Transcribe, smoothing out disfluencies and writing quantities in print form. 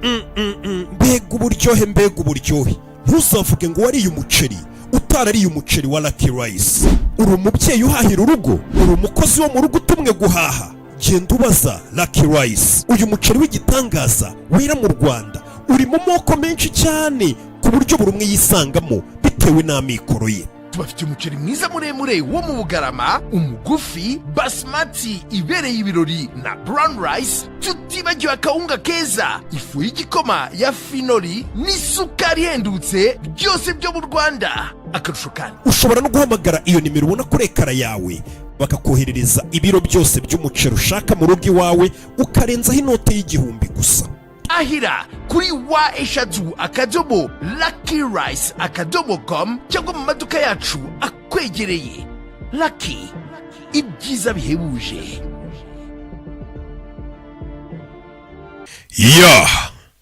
Mbega uburyohe, mbega uburyohe! Ntuzavuge ngo wariye umuceri utarariye umuceri wa Lucky Rice. Uri umubyeyi uhahira urugo, uri umukozi wo mu rugo utumwe guhaha, genda ubaza Lucky Rice. Uyu muceri w'igitangaza wera mu Rwanda uri mu moko menshi cyane, ku buryo buri umwe yisangamo bitewe n'amikoro ye. Tubafitiye umuceri mwiza muremure wo mu Bugarama, umugufi, basmati ibereye ibirori na brown rice, tutibagiwe akawunga keza, ifu y'igikoma ya Finori n'isukari ihendutse, byose byo mu Rwanda. Akarusho kandi, Ushobora no guhamagara iyo nimero ubona kuri ekara yawe, bakakoherereza ibiro byose by'umuceri ushaka mu rugo iwawe, ukarenzaho inote y'1000 gusa. Ahira kuri www.luckyrice.com cyangwa mu maduka yacu akwegereye. Lucky, ibyiza bihebuje. Ya.